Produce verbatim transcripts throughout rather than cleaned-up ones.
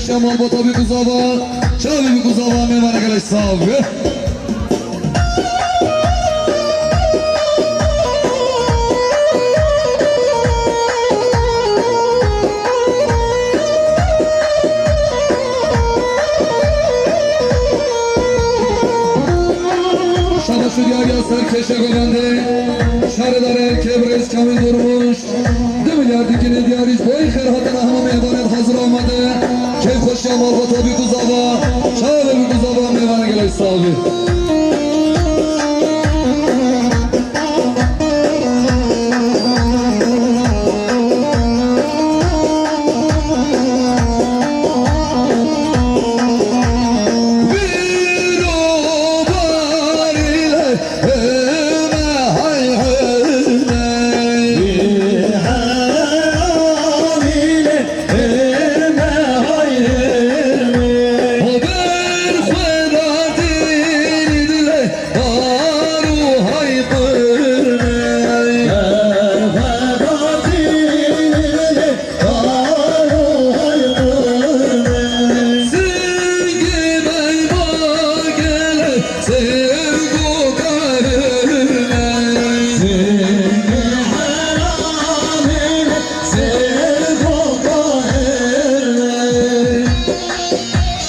Şemal bata bi kuzava, çavê bi kuzava mêvana gelek sax be. Şabaş û diyariya serkêşa govendê, şaredarê Kebrez Kamil Durmuş. Du milyar dikinê diyarî ji bo xêr hatina hemû mêvanên hazir amade. Keyfxweşiya malbata bi kuzava, çavê bi kuzava mêvanê gelek sax be.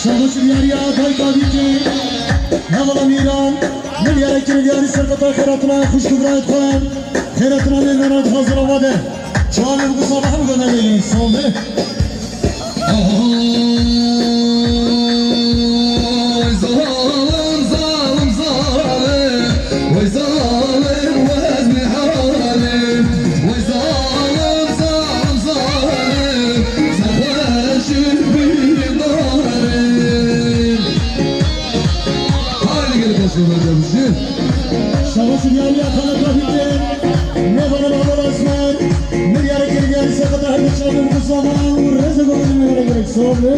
Şabaş û diyariya dayka dîkê, hevala Mîran, milyara kirê diyarî serqeta xêratina xwişk û birayê xwe, xêratina mêvana hazir amade. Çavê bi kuzava hemû govendê gelek sax be. Ay, zalim, zalim, zalim. Vay zalim, vaz bi halim. Vay zalim, zalim, zalim. Serxweş bi dalim. Haydi gelin başlayalım. Şabaş û diyariya xaneta bîtê, mêvana baba Esmer, milyara kirê diyarî serqeta her du çavên bi kuzava û rêzê govendê mêvana gelek sax be.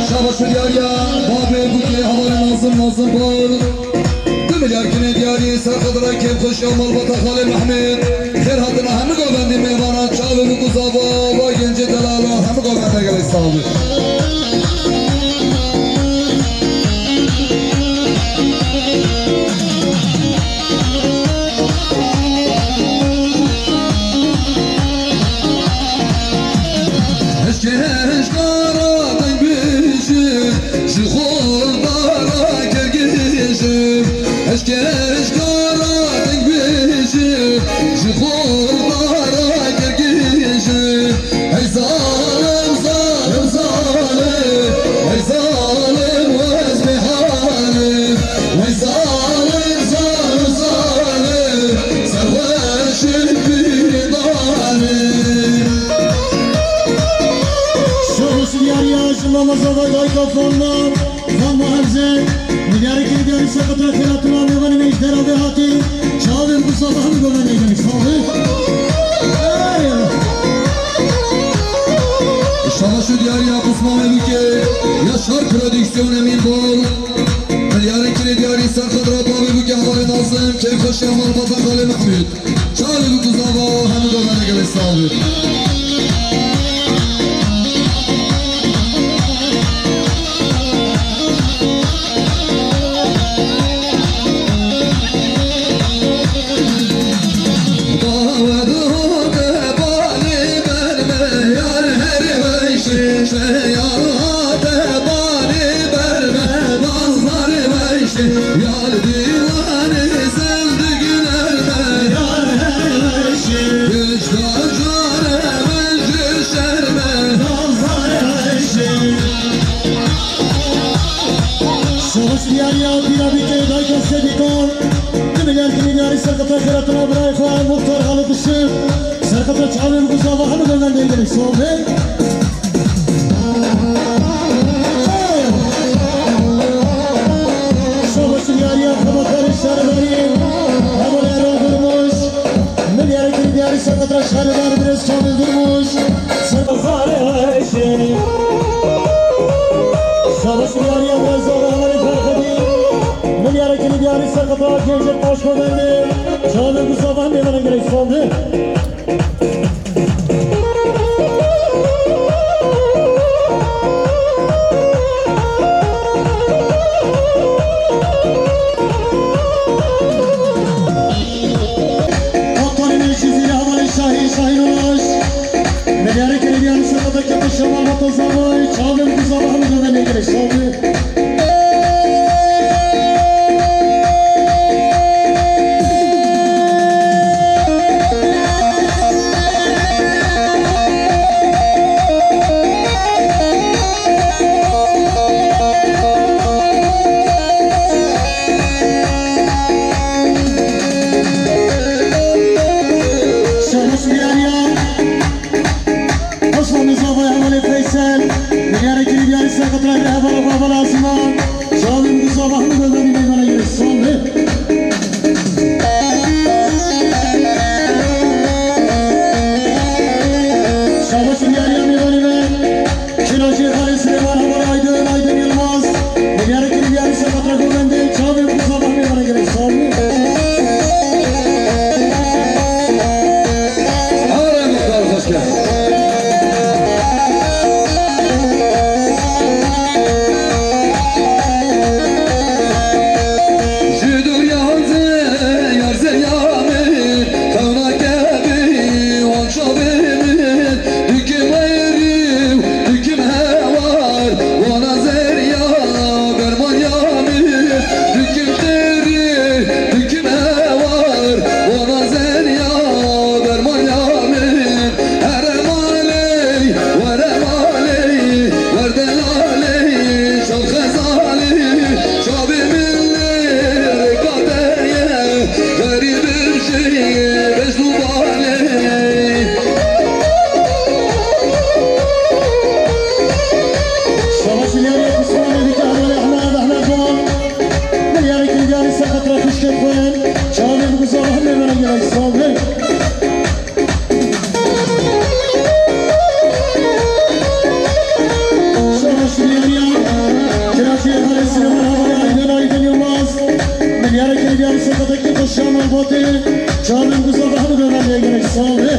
Şabaş û diyariya babê bûkê hevalê Nazim, Nazim Bal. Du milyar kinê diyarî serqeta kêfxweşiya malbata Xalê Mehmet. Xêr hatina hemû govendê mêvana çavê bi kuzava va gencê delala hemû govendê gelek sax be. Eşkê eşkara deng bêjim, ji xwe dara kir gêjim. Eşkê eşkara deng bêjim, ji xwe dara kir gêjim. Hey zalim, zalim, zalim, hey zalim, wez bê halim. Vay zalim, zalim, zalim, serxweşin pîrî dalim. Şabaş û diyariya ji mama Zava dayka Fatma, Fatma Hemze, milyarê kirê diyarî serqeta xêratina mêvanê me ji dera vê hatî, çavên bi kuzava hemû govendê gelek sax be. Şabaş û diyariya Osman Melûkê, Yaşar Prodüksiyon Emîn Bol. Milyarên kirê diyarî serqeta babê bûkê hevalê Nazim, keyfxweşiya malbata Xalê Mehmûd. Çavê bi kuzava hemû govendê gelek sax be. Dawe dode balê ber me, yar her weşê, şeya te balê ber me, bazar weşê, yar dîwanê zindigi nerme, yar her weşê, hişta care min ji şerme, bazar weşê. Şabaş diyariya pîra bîtê dayka Sedîkan. Du milyar kirê diyarî serqeta xêratina birayê xwe Muxtar Xalid Işık. Serqeta çavên bi kuzava hemû govendê gelek sax be. Şabaş diyariya xebatkarê şaredarî, hevalê Erol Durmuş. Milyarê kirê diyarî serqeta şaredar birêz Kamil Durmuş. Serqeta Gencet Başkovendê, çavê Mustafa Mêvana gerek saldı. Doktor Meclisi Yaman Şahin, Şahin Ulaş. Medyarı kere bir yanı sakata kete şamal batozavay, çavê Mustafa Mêvana gerek saldı. Şabaş Miyariya. Osman Mustafa Hevalê Feysel, milyarê kirî diyarî serqetra hevala hevala asma, şalim Mustafa Hemîd Ömerî meydana girişt. Şabaş diyarî meydanî ve Şiracî Xalê Silêman Heval Aydın, Aydın Yılmaz. Milyarê kirî diyarî serqetra govendê, çavê Mustafa meydana girişt. Ara muxtar xweş kir. Ji dûriya hozê yar zeriya min, xewna kevî wan çavê min, dikim wêrî û dikim hewar, wana zeriya dermaniya min, dikim têrî, dikim hewar, wana zeriya dermaniya min. Here malê, were malê, werde lalê, çav xezalê, çavê min lê rêka te ye, xerîbim jî beş dû balê. Şabaş milyarê Osmanê dike hevalê Ehmed, Ehmed Can. Milyarê kirî diyarî serqetra xişkê xwe, çavê bi guza Ehmedê vere gelek sal be. Şabaş milyariya, kiraciyê Xalê Silêman Hevalê Aydın, Aydın Yılmaz. Milyarê kirî diyarî serqetra xişkê xwe, şamal batê, çavê bi guza Ehmedê vere gelek sal be.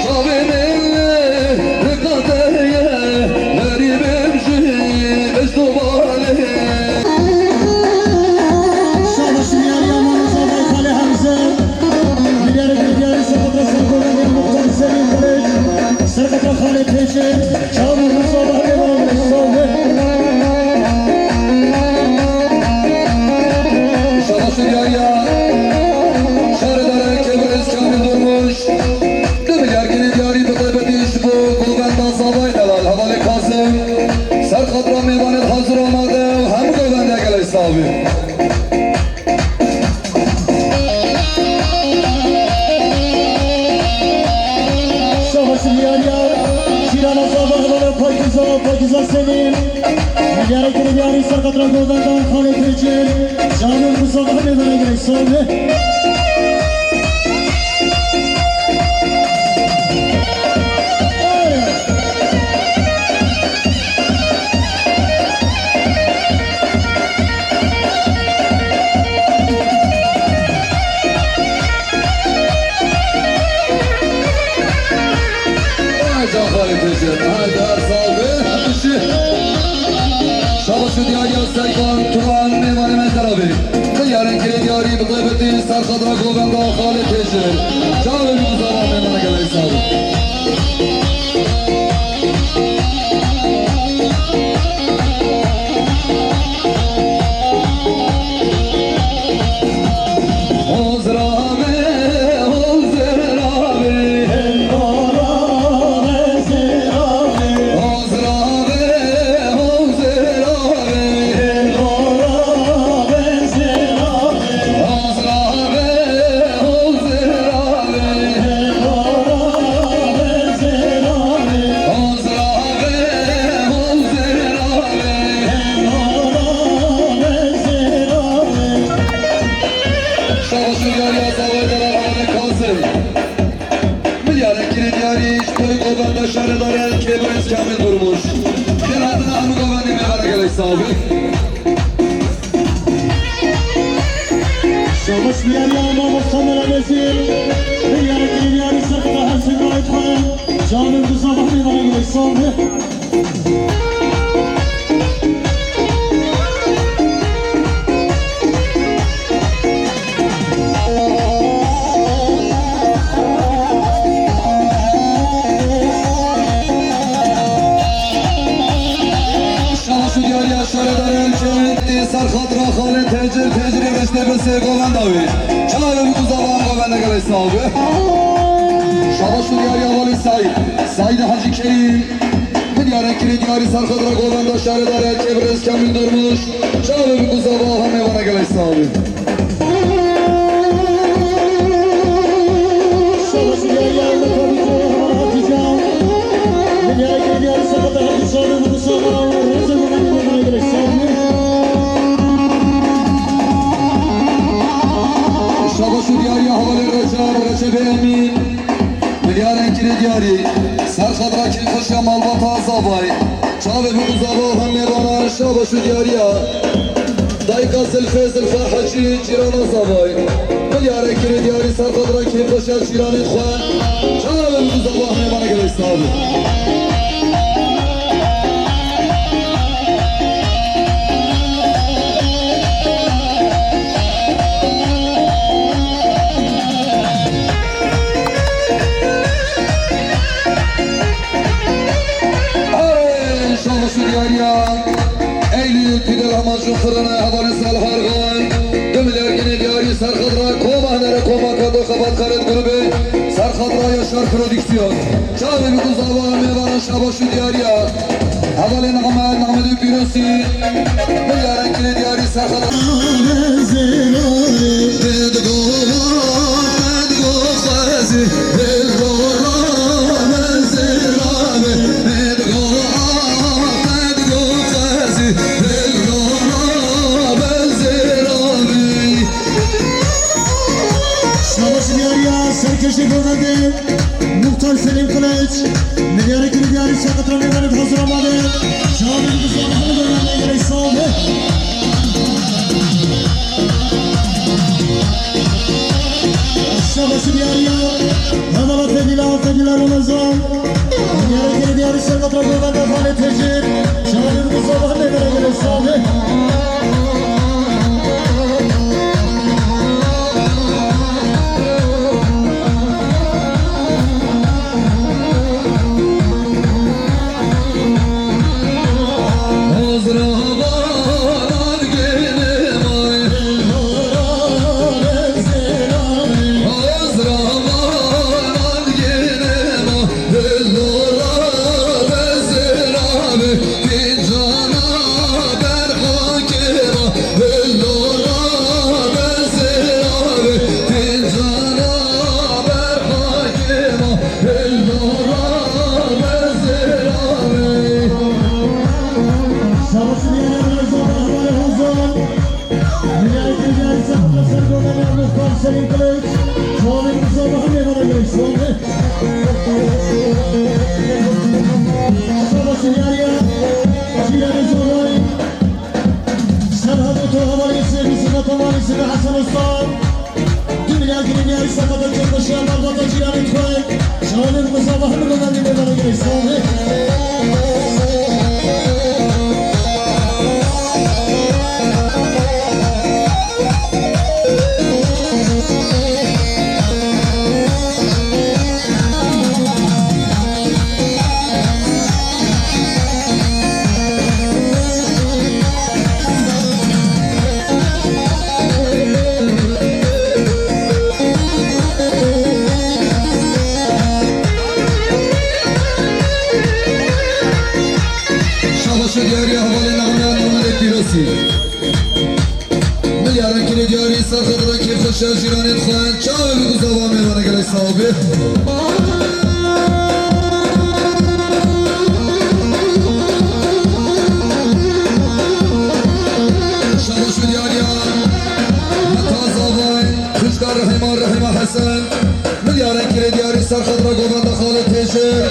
Çavê min li rika te ye, xerîbim jî beş dû balê. Şabaş milyariya Mano Zavay Xalê Hemze. Milyarê diyarî serqetra sergovendê Muxtar Selîm Xulêç. Serqetra Xalê Pêşê. Çavê Mustafa Hemê Mano Xulêç. Şabaş milyariya. Şaredarê Kebirêz Kamîl Durmuş. Du milyar girê diyarî bi taybetî ji bo govenda Zavayê Delal hevalê Kazim. Ser xatira mêvanê hazir amade û hemû govendê gelek slavî. Şabaş milyariya. Şîrana Zava hevala Pakiza, Pakiza Selîm. Milyarê kirê diyarî ser xatira govenda Xalê Têcil. Canım Mustafa Hemê vere gelek slavî. Ay, can Xalê Têcil. Haydi, her sağ ol be. Şabaş û diyariya Serkan Turan, mêvanê me xerabê. Milyarên kirê diyarî bi taybetî ser xatira govenda Xalê Têcil. Çavê min zava mêvana gelek sağ ol. Bi sê govenda wê. Çavê bi ku zava em govenda gelek sağ be. Şabaş û diyariya hevalê Saîd. Saîd Hacî Kerîm. Milyarên kirê diyarî serxedra govenda şaredarê Çebrez Kamil Durmuş. Çavê bi ku zava hem mêvana gelek sağ be. Şabaş û diyariya Hatice. Milyarên kirê diyarî serxedra Hatice. Çavê bi ku zava hem mêvana gelek sağ be. Şabaş û diyariya hevalê Recep, Recepê Emîn. Milyarên kirê diyarî. Serxedra kêfxweşiya malbata Zavay. Çavê bi ku zava hem mêvana şabaş û diyariya. Dayika Zilfê, Zilfa Hecî, cîrana Zavay. Milyarên kirê diyarî serxedra kêfxweşiya cîranên xwe. Çavê bi ku zava hem mêvana gelek sağ be. Arê, şabaş û diyariya. Eylül Pidel Amacı Fırını, hevalê Salih Ergan. Du milyar kinê diyarî serxedra koma, hunere koma, kado xebatkarên grubê serxedra Yaşar Prodüksiyon. Çavê bi ku zava mêvana şabaş û diyariya. Hevalê Nexmet, Nexmedê Pîrosî. Milyarên kirê diyarî serxedra. Şabaş diyariya serkeşê govendê. Muxtar Selîm Kiliç, milyarê kirê diyarî serxedra mêvanê hazir amade. Çavê bi ku zava hem mêvana gelek sağ be. Şabaş diyariya, hevala Fedîla, Fedîla Ramazan. Milyarê kirê diyarî serxedra govenda Xalê Tecir. Çavê bi ku zava hem mêvana gelek sağ be. Serhat Oto, hevalê Sêbî, Sedat Omanî, Sêbî Hesen Usta. Du milyar girîng diyarî serxedra kêfxweşiya malbata cîranên xwe. Şahanê bi ku zava hem govendê mêvana gelek sağ be. Şabaş û diyariya hevalê Nexme, Nexmedê Pîrosî. Milyarên kirê diyarî serxedra kêfxweşiya cîranên xwe. Çavê bi ku zava mêvana gelek sağ be. Şabaş û diyariya Meta Zavay, xwişka Rehîma, Rehîma Hesen. Milyarên kirê diyarî serxedra govenda Xalê Têjir.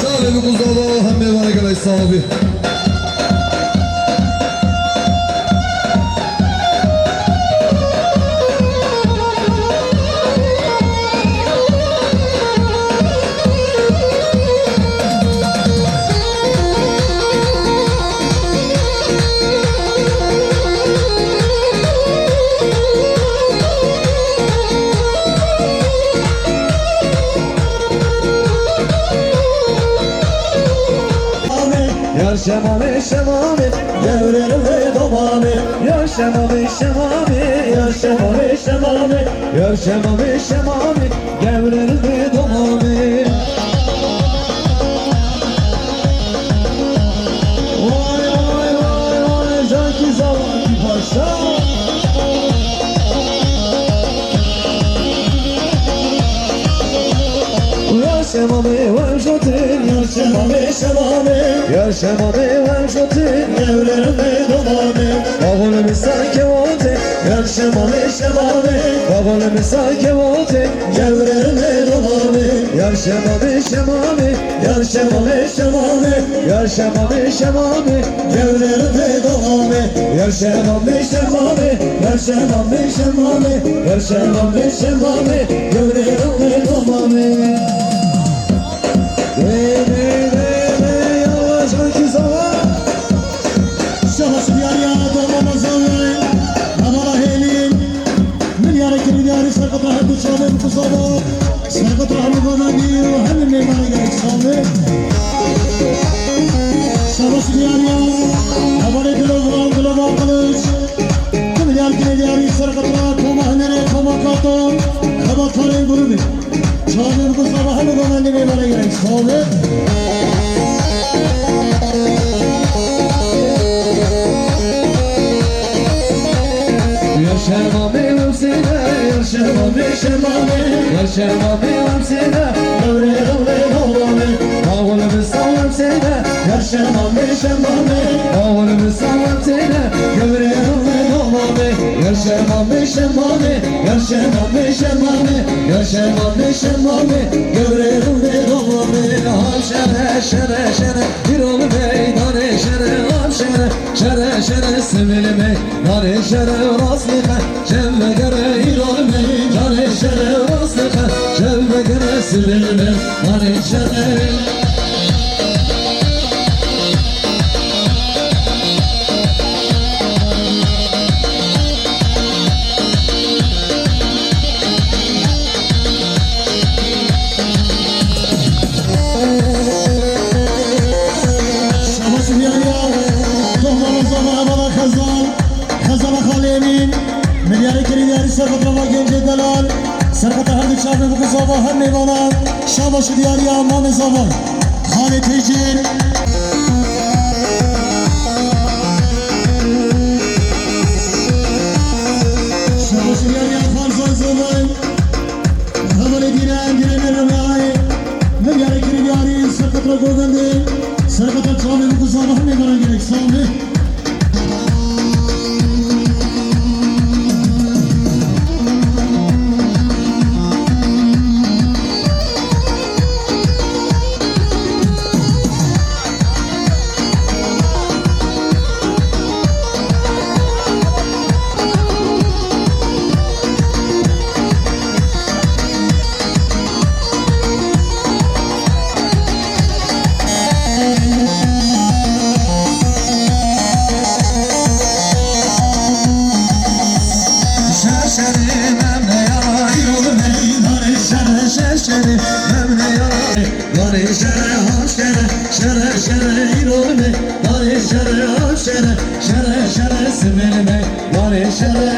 Çavê bi ku zava hem mêvana gelek sağ be. Yar şemanê şemanê, devrê rê dom Şemamê, ya şemamê, şemamê, ya şemamê, şemamê, ya şemamê, şemamê, gewre rinê domamê. Vay, vay, vay, vay, cankî zawankî paşa. Ya şemamê, wew jotin, ya şemamê, şemamê, ya şemamê, wew jotin, gewre rinê domamê. Bavul misake wote, ya şemamê, şemamê, bavul misake wote, gewre rinê domamê. Ya şemamê, şemamê, ya şemamê, şemamê, ya şemamê, şemamê, gewre rinê domamê. Ya şemamê, şemamê, ya şemamê, şemamê, ya şemamê, şemamê, gewre rinê domamê. Dey, dey, dey, dey, yavaş, alkış, sağ ol. Şabaş diyar ya, tamam, azam ya. Namara helin. Milyarê kirî diyarî serqet ra her du çavê bi kuzava. Serqet ra hemî bavendî û hemî mêvanê gelek sal be. Şabaş diyar ya. Hevalê Dilovan, Dilovan Kılıç. Du milyar kirî diyarî serqet ra koma Hunerê, koma Kato. Xebatkarê grûbê. Çavê bi kuzava hemî bavendî mêvanê gelek sal be. Ya şemamê wemsêne, ya şemamê, şemamê, ya şemamê wemsêne, ewrê ewrê ewrê. Bawul bi sawemsêne, ya şemamê, şemamê, bawul bi sawemsêne, ewrê ewrê ewrê. Ya şemamê, şemamê, ya şemamê, şemamê, ya şemamê, şemamê, ewrê ewrê ewrê. Ham şere, şere, şere. Îro li meydanê şere, am şere, şere, şere, sivil meydanê şere, rastî xe, şev vegere, îro li meydanê şere, rastî xe, şev vegere, sivil meydanê şere. Şabaş diyar ya, tohma zava hevala Xezal, Xezala Xalê Emîn, milyarê kirî diyarî serqet ra va gencê delal, serqeta her du çavê bikû zava her mêvanan, şabaş diyar ya, mamê zavan, Xalê Têcîn. Şabaş diyar ya, Xal Zay Zolay. Hevalê dîre, dîre nêrevayê. Milyarê kirî diyarî, serqet ra govendê. Serqeta çavê bikû zava hemê vana gelek sal be. Şer şerê memneyara, îro meydanê şer, şer şerê memneyara. Danê şere haşere, şere şere îro me. Danê şere haşere, şere şere sivil me. Danê şere.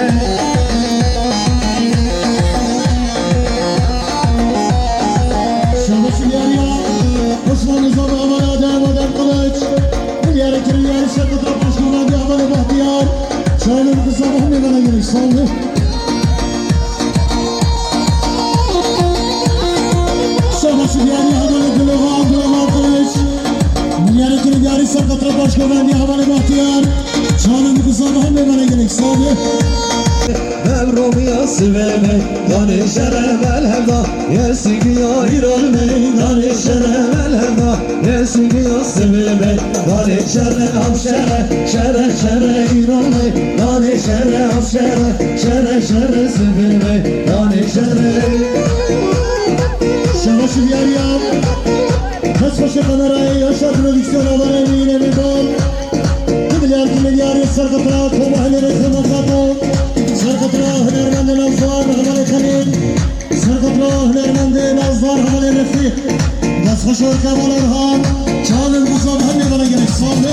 Şabaş diyar ya, Osman Rıza Baba ya, Adem, Adem Kılıç. Milyarê kirî diyarî serqet ra paşkûna diyar, Hevalê Bahtiyar. Çavê bikû zava hemê vana gelek sal be. Şabaş diyar ya, Hevalê Dilovan, Dilovan Kılıç. Milyarê kirî diyarî serqet ra paşkûna diyar, Hevalê Bahtiyar. Çavê bikû zava hemê vana gelek sal be. Mevromiya sivê me, danê şere melhemda. Yesîgiya îro me, danê şere melhemda. Yesîgiya sivê me, danê şere, hav şere, şere şere îro me. Danê şere, hav şere, şere şere sivê me, danê şere. Şabaş diyar ya. Kes xweşê kamerayê Yaşar Prodüksiyon, Avarê Mînê Mîdon. Du milyar, du milyarê serqet ra koma Hunerê, koma Kato. Serqet ra hunermendê nazdar, Hevalê Xelîl. Serqet ra hunermendê nazdar, Hevalê Refîq. Destxweş Orke, Heval Orhan. Çavê bikû zava hemê vana gelek sal be.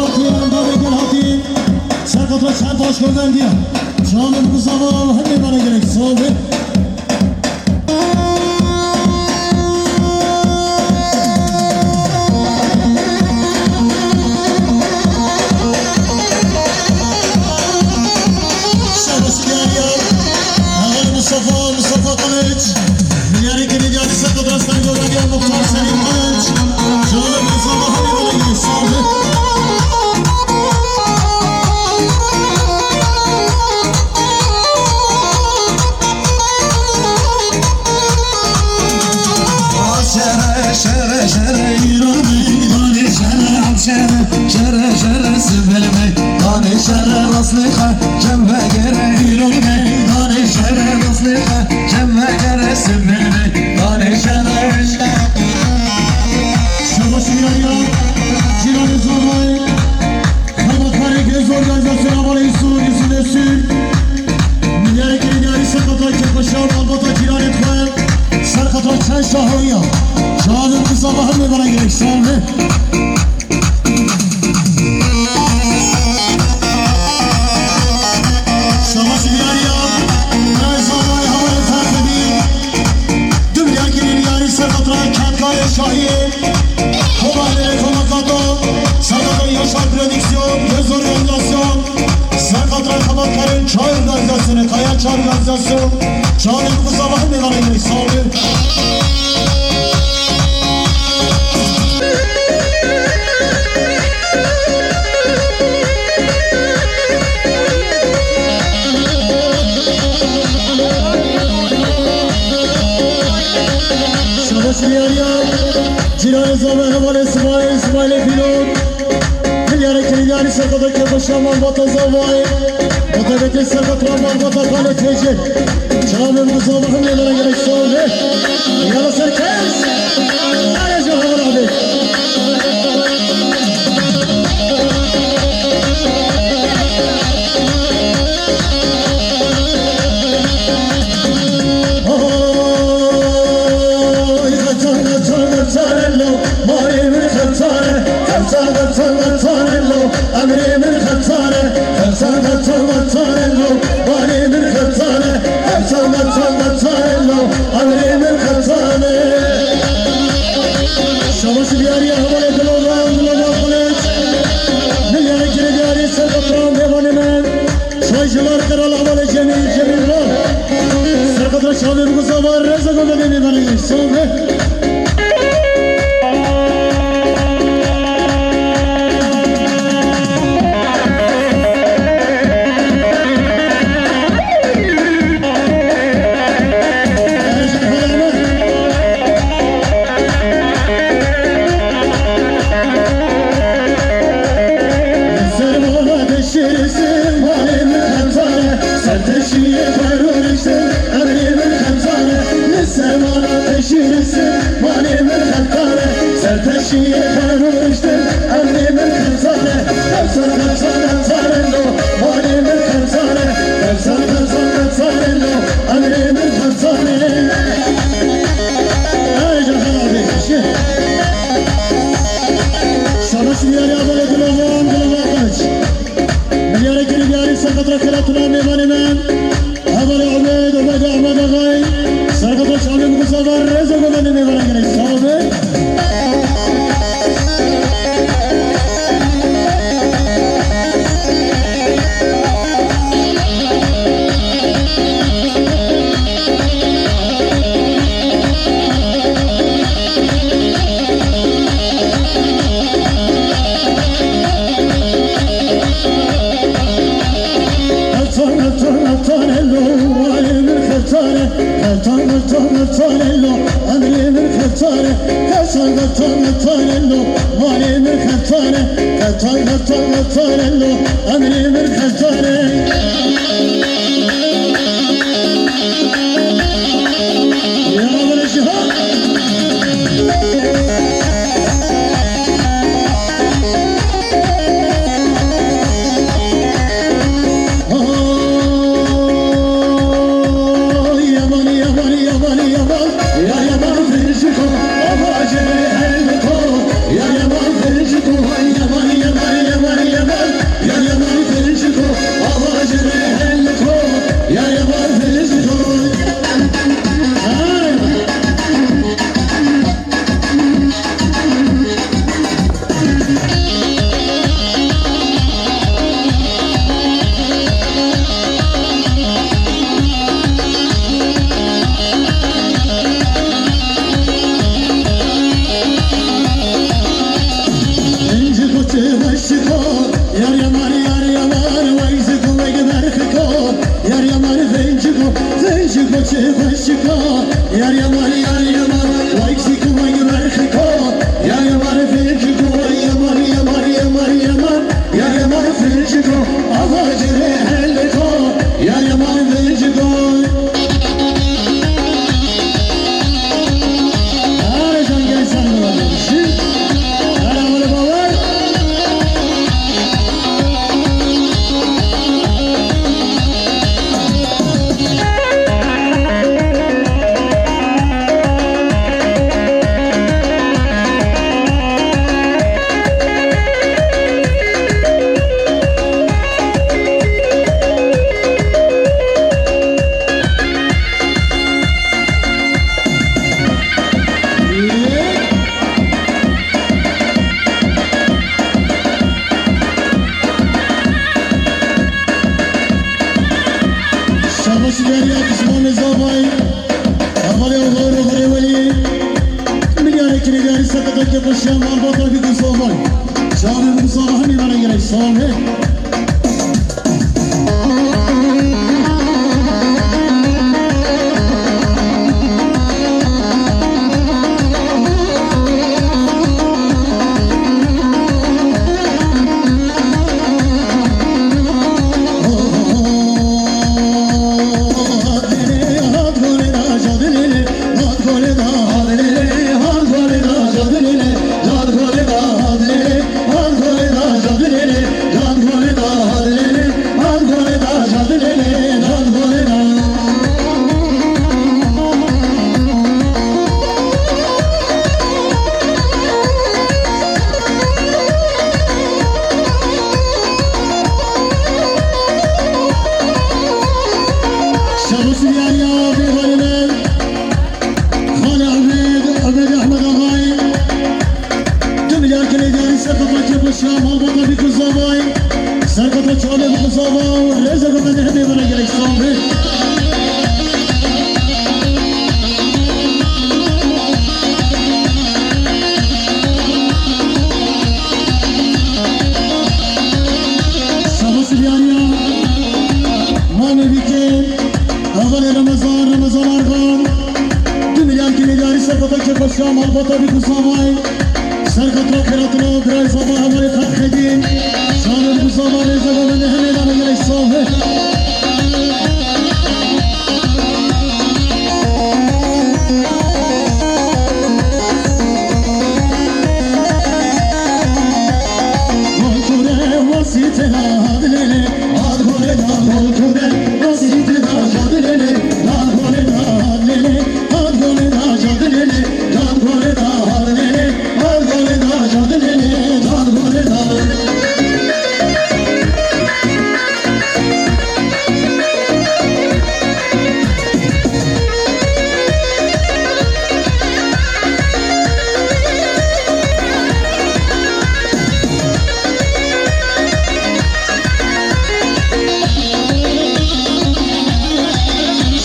Hatî, endamê gel hatî. Ser qatra çend taş govendiya. Çavê bi zava hemê bana gerek. Sağ ol. Şabaş geldi. Ağır Mustafa, Mustafa Kılıç. Milyarı kedi geldi. Sen de biraz sen de gel. Muhtar Selim Kılıç. Şöyle bir sabah hadi bana gel. Sağ ol. Şere, şere, şere, îro meydanê şere, şere, şere, şere, sibel meydanê şere, raslê xwe cem vegere, îro meydanê şere, raslê xwe cem vegere, sibel meydanê şere. Şabaş ya, ya, Cîranê Zorayê. Xebatkarê Gez Organizasyona Malê Îsûn, Îsûn Esûn. Milyarê kirîniyarî ser xatir Kêpaşa malbata cîranê xwe. Ser xatir çend şahoya. Çavê ku zava hemê bera gerek sağ be. Şabaş diyar ya. Ray zavay havayê ferxedî. Du milyar kirîniyarî ser xatir Kentlayê Şahiyê. Kovalê Komakato, Serkata Yaşar Prodüksiyon, Göz Organizasyon, Serkata Xebatkarên Çay Organizasyonu, Kaya Çay Organizasyon, Çağrı Kusa Bahane Varayı, sağ olun. Şabaş diyar ya. Cîranê zava hevalê Sibay, Sibayê Pîlot. Milyarê kirîniyarî serkata Kêpaşa malbata zavayê. Mutebetin serkata malbata xalê têcê. Çavê min zava hemê bera gerek sağ be. Yala ser kes. Are jahar abi. Oy, xeçan, xeçan, xeçan, lo, marê min xeçan e, xeçan, xeçan, xeçan, lo, emrê min xeçan e, xeçan, xeçan, xeçan, lo, marê min xeçan e, xeçan, xeçan, xeçan, lo, emrê min xeçan e. Şabaş diyarî hevalê Dilovan, Dilovan Xulêç. Milyarê kirîniyarî ser xatir mêvanê me. Şaşilar Kral Amal Cemil Cemil Ro. Serkata Şamil Mustafa Reza Godanê Mêvanê Sobe. Sermana deşirsin, malê min xetare, serteşiyê xwe rûniştin, emrê min xetare. Li sermana deşirsin, malê min xetare, serteşiyê xwe rûniştin, emrê min xetare. Xetare, xetare, xetare lo, malê min xetare, xetare, xetare, xetare lo, emrê min xetare. Ay, Cahan abi, şi. Şabaş diyarî abalê Dilovan, Dilovan Xaç. Milyarê kirîniyarî serkata Xêratina mêvanê me. Abalê Ubeyd, Ubeyd Ahmed Agay. Serkata Şamê Mustafa Reza Godanê mêvanê gerek sağ be. Xetan, xetan, xetan elo, malê min xetare. Xetan, xetan, xetan elo, emrê min xetare. Xetan, xetan, xetan elo, malê min xetare. Xetan, xetan, xetan elo, emrê min xetare. Ya Rabbi, ya. Oy, yaman, yaman, yaman, yaman. Ya yaman, feciko, ama acele her biko. Ya yaman, feciko, ay yaman, yaman, yaman. Şabaş Derya Osmanê Zavay, hevalê oğlê oğlê Welî, milyarê kirêdarî sekreterê Kepoşiya malbata bî ku Zavay. Çavê ku Zavay hemî bana gerek, sağ ol. Şabaş Derya, bê halê me. Xalê Ebed, Ebed Ehmed Axay. Du milyar kirêdarî serketa Kepoşiya malbata bî ku Zavay. Serketa çavê bî ku Zava û rêza ku me nehemê bana gerek, sağ ol. Şabaş Derya, malê bî ke. Hevalê Remezan, Remezan Argan, du milyar kirêdarî serketa Kepoşiya malbata bî ku Zavay. Serketa Xêratina birayê Zava hevalê Fetxedîn. Çavê bî ku Zava rêza ku me nehemê bana gerek, sağ ol.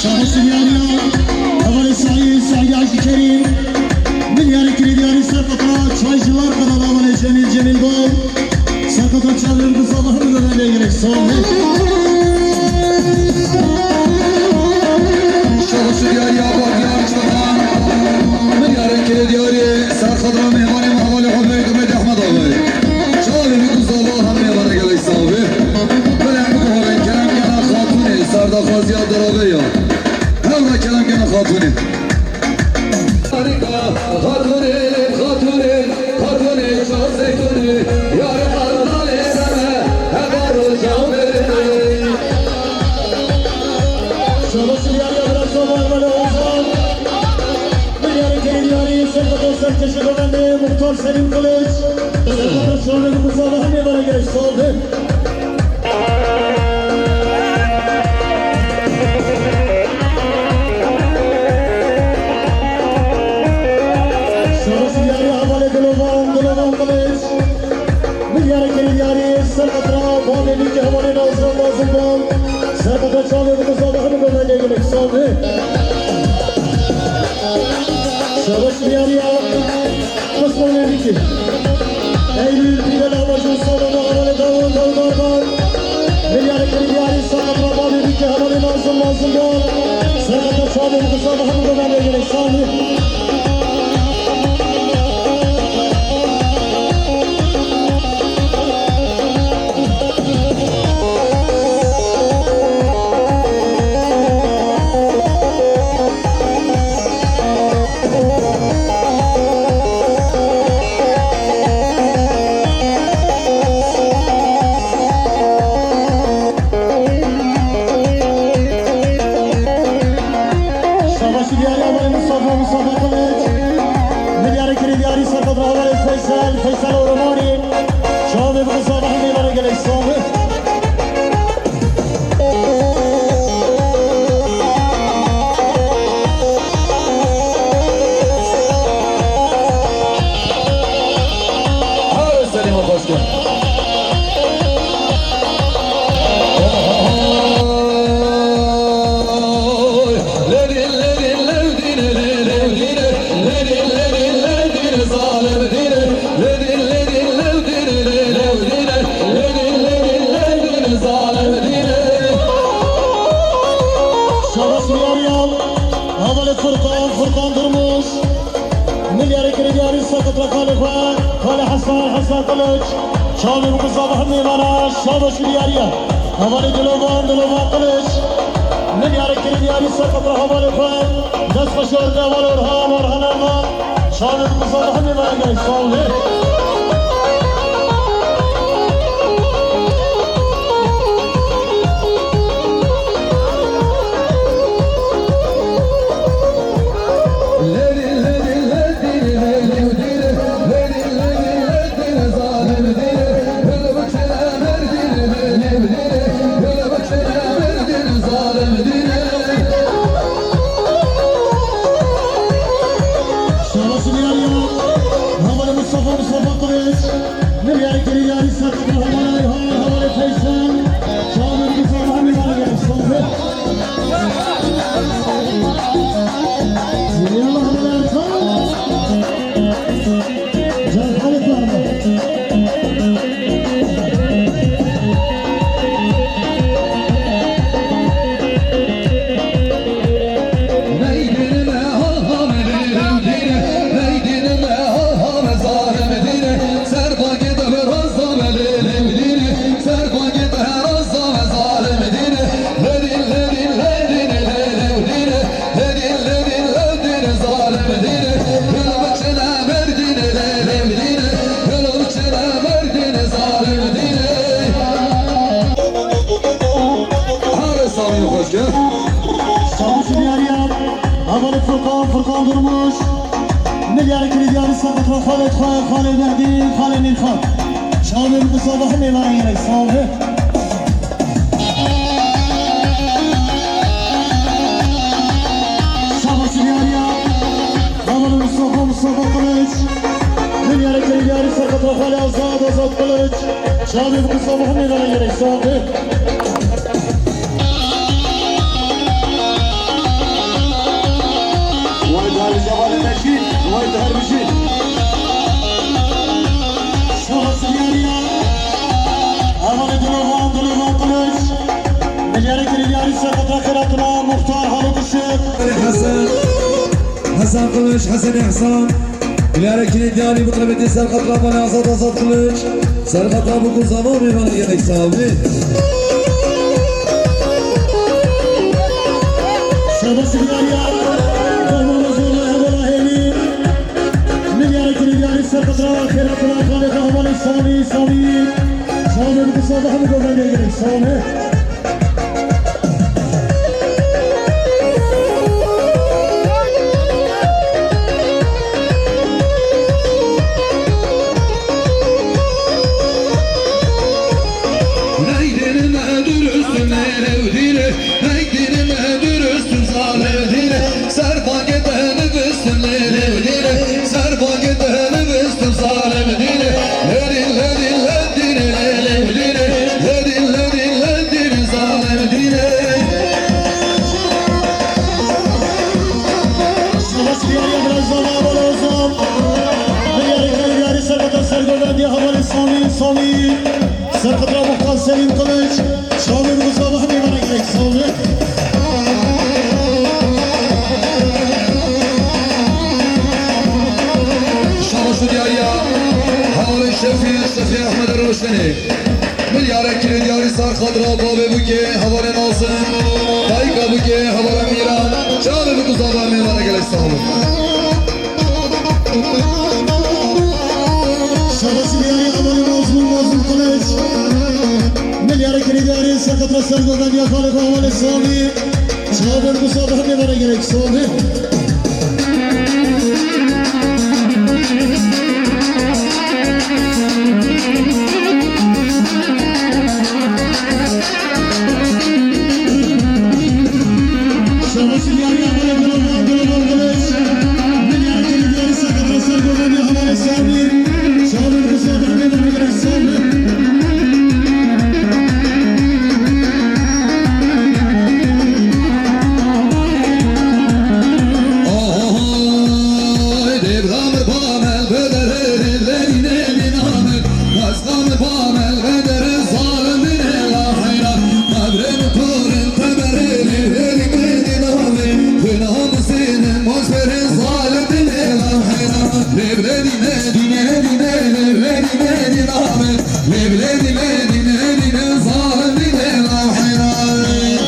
Şabaş Derya, hevalê Saîd, Saîd Hacî Kerîm, milyarê kirêdarî serketa çaycılar kanalı hevalê Cemîl, Cemîl Bal. Serketa çavê bî ku Zava hemî bana gerek, sağ ol. Şabaş Derya, Bahtiyar Çatan, milyarê kirêdarî serketa mêvanê me hevalê Ubeyd, Ubeyd Ehmed Axay. Çavê bî ku Zava hemî bana gerek, sağ ol. Belê em biguherîn, kerem kene xatûnê, serdaxwaziya diraveya. Hewl re kerem kene xatûnê. Harika, xatûnê, xatûnê, xatûnê çar zeytûnê, yarê Herdalê deme, heba roja wê. Şabaş Derya, bira Zava, bira Ozan. Milyarê kirêdarî serketa serkêşî govendê Muxtar Selîm Kılıç. Serketa çavê bî ku Zava hemî bana gerek, sağ ol. Şabaş Derya, hevalê Dilovan, Dilovan Kılıç. Milyarê kirêdarî serketa bavê bî ke hevalê Nazım, Nazım Bal. Serketa çavê bî ku Zava hemî bana gerek, sağ ol. Şabaş Derya. Osmanê Bîkî. Eylül pîre lava jû salona hevalê Dawud, Dawud Arban. Milyarê kirêdarî serketa bavê Bîkî hevalê Nazım, Nazım Bal. Serketa çavê bî ku Zava hemî bana gerek, sağ ol. Feysel Oromanî, çavê bi qisava hemî vere gelek sağ be. Her serê me xweş ke. Şabaş diyariya, hevalê Furkan, Furkan Durmuş. Milyarê kirê diyarî ser qetra kalê xwe, kalê Hesan, Hesan Kılıç. Çavê bi qisava hemî vana, şabaş diyariya. Hevalê Dilovan, Dilovan Kılıç. Milyarê kirê diyarî ser qetra hevalê xwe. Dest xweş orde hevalê Orhan, Orhan Erman. Çavê bi qisava hemî vana gelek sağ ol. Şabaş diyariya, hevalê Mustafa, Mustafa Kılıç. Milyarê kirê diyarî ser qetra hevalê Ayhan, hevalê Feysel. Çavê bi qisava hemî vana gelek sağ ol. Yallah, hevalê Erkan. Can Halit Mahmut. Are Samî xweş ke. Şabaş diyariya, hevalê Furkan, Furkan Durmuş. Milyarê kirê diyarî ser qetra xalê xwe, xalê Mehdî, xalê Nîlxan. Çavê bi qisava hemî vana gelek sağ ol. Şabaş diyariya, hevalê Mustafa, Mustafa Kılıç. Milyarê kirê diyarî ser qetra xalê Azad, Azad Kılıç. Çavê bi qisava hemî vana gelek sağ ol. Way di her bijî hevalê Meşîd, way di her bijî. Şabaş diyariya, hevalê Dilovan, Dilovan Kılıç. Milyarê kirê diyarî ser qetra xêratuna Muxtar Haluk Işık. Hesen, Hesen Kılıç, Hesen Hesen. Milyarê kirê diyarî bi qemetê ser qetra hevalê Azad, Azad Kılıç. Ser qetra bi qisava hemî vana gelek sağ ol. Şabaş diyariya, hevalê Zurna, hevalê Hêlî. Milyarê kirê diyarî ser qetra xêratuna xalê xwe hevalê Samî, Samî. Çavê bi qisava hemî vana gelek sağ ol. Şabaş diyariya, biraz daha var olsun. Milyarê kirê diyarî ser qetra sergovendiya hevalê Samî, Samî. Ser qetra Muxtar Selîm Kılıç. Çavê bi qisava hemî vana gelek sağ ol. Şabaş diyariya, hevalê Şefî, Şefî Ehmed Roşenê. Milyarê kirê diyarî ser qetra bavê bûkê hevalê Nazim, dayika bûkê hevalê Mîran. Çavê bi qisava hemî vana gelek sağ ol. Şabaş diyariya hevalê Mazlûm, Mazlûm Kılıç. Milyarê kirê diyarî ser qetra sergovendiya xalê xwe hevalê Samî. Çavê bi qisava hemî vana gelek sağ ol. Levledi, ledi, ledi, ledi, levledi, ledi, ledi, ledi, ledi, ledi, ledi, zalim, ledi, ledi, ledi.